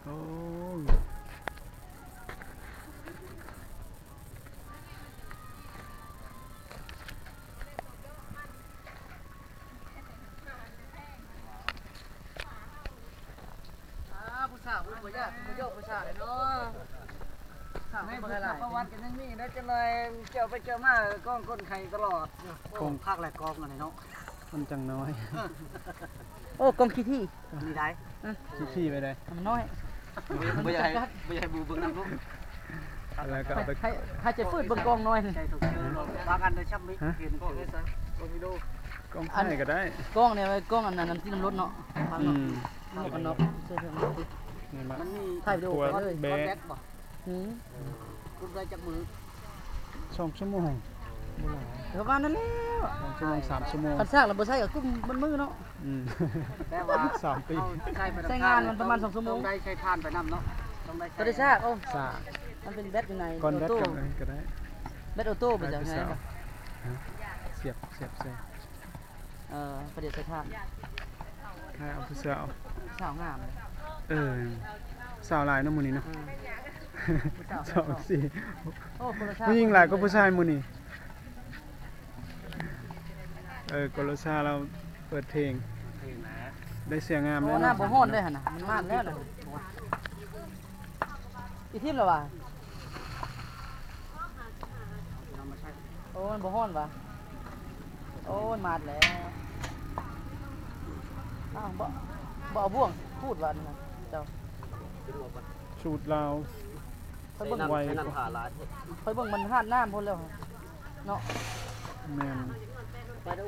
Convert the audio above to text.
ໂອ້ ອາ ຜູ້ສາວ ຜູ້ບໍ່ຢາກ ຜູ້ບໍ່ຢອກຜູ້ສາວເດ້ເນາະ. ໃນພຸດທະປະຫວັດກໍຍັງມີເດ້ ຈັກໜ່ອຍ ເຈົ້າໄປເຈົ້າມາ ກ້ອງກົ້ນໄຂ່ຕະຫຼອດ. ໂອ້ ຄັກແຫຼະກ້ອງອັນນີ້ເນາະ ມັນຈັ່ງນ້ອຍ. ໂອ້ ກ້ອງຂີ້ຖີ່ ນີ້ໄດ໋ ອະ ຂີ້ຖີ່ໄປໄດ໋ ມັນນ້ອຍ. ບໍ່ຢາກໃຫ້ ບໍ່ຢາກໃຫ້ໝູ່ເບິ່ງນຳລູກ. ແລ້ວກໍເອົາໄປ ໃຫ້ ໃຫ້ເຈົ້າຝືດເບິ່ງກ້ອງໜ້ອຍ. ບາງອັນໄດ້ຊຳມີ ຮະ? ເຫັນກ້ອງໃດ? ກ້ອງວິດີໂອ ກ້ອງຖ່າຍກໍໄດ້. ກ້ອງນີ້ໄວ້ ກ້ອງອັນນັ້ນ ທີ່ນຳລົດເນາະ. ອືມ ໝວກກັນນັອກ ໃສ່ເທິງ ນີ້ມາ ມັນມີ ຖ່າຍວິດີໂອໄປເລີຍ. ແບະ ອືມ ເອີ ກຸບໄດ້ຈັກມື້? ສອງຊົ່ວໂມງ ປະມານນັ້ນແຫຼະ ສອງຊົ່ວໂມງ ສາມຊົ່ວໂມງ. ຄັນຊາກແລ້ວບໍ່ໃຊ້ກໍກຸບໝົດມື້ເນາະ. ອືມ ແຕ່ວ່າສາມປີ ເຮົາໃຊ້ໄປນຳ ໃຊ້ງານມັນປະມານສອງຊົ່ວໂມງ. ຕ້ອງໄດ້ໃຊ້ຖ່ານໄປນຳເນາະ ຕ້ອງໄດ້ໃຊ້ ບໍ່ໄດ້ຊາກ. ໂອ້ ຊາກ ມັນເປັນແບັດຢູ່ໃນ ກ່ອນແບັດ ໂອໂຕ້ ກໍໄດ້ ແບັດໂອໂຕ້ໄປ ໄດ້ ຈັ່ງໃດ? ຮະ? ສຽບ ສຽບໃສ່ ເອີ ປະເດດສະຖານ ໃຫ້ເອົາຜູ້ສາວ ສາວງາມ. ເອີ ສາວຫຼາຍເນາະມື້ນີ້ເນາະ. ເອີ ຜູ້ສາວ ສອງ ສອງ ສີ່ ໂອ້ ຄົນລະຊາດ. ຜູ້ຍິງຫຼາຍກວ່າຜູ້ຊາຍມື້ນີ້. ເອີ ໂກໂລຊາລາວເປີດເພງ ເພງນະ ໄດ້ສຽງງາມແລ້ວເນາະ. ໂອ້ ນ້ຳບໍ່ຮ້ອນເດ້ຫັ້ນນະ ມັນມາດແລ້ວນະ. ອີ່ທິມລະຫວາ? ໂອ້ ມັນບໍ່ຮ້ອນຫວາ? ໂອ້ ມັນມາດແລ້ວ. ອ້າວ ບໍ່ ບໍ່ເອົາບ່ວງຂູດຫວານີ້ນະເຈົ້າ? ສູດລາວ ຂ້ອຍເບິ່ງ ໄວກວ່າ ຂ້ອຍເບິ່ງມັນຫາດນ້ຳພຸ້ນແລ້ວເນາະ. ແມ່ນ.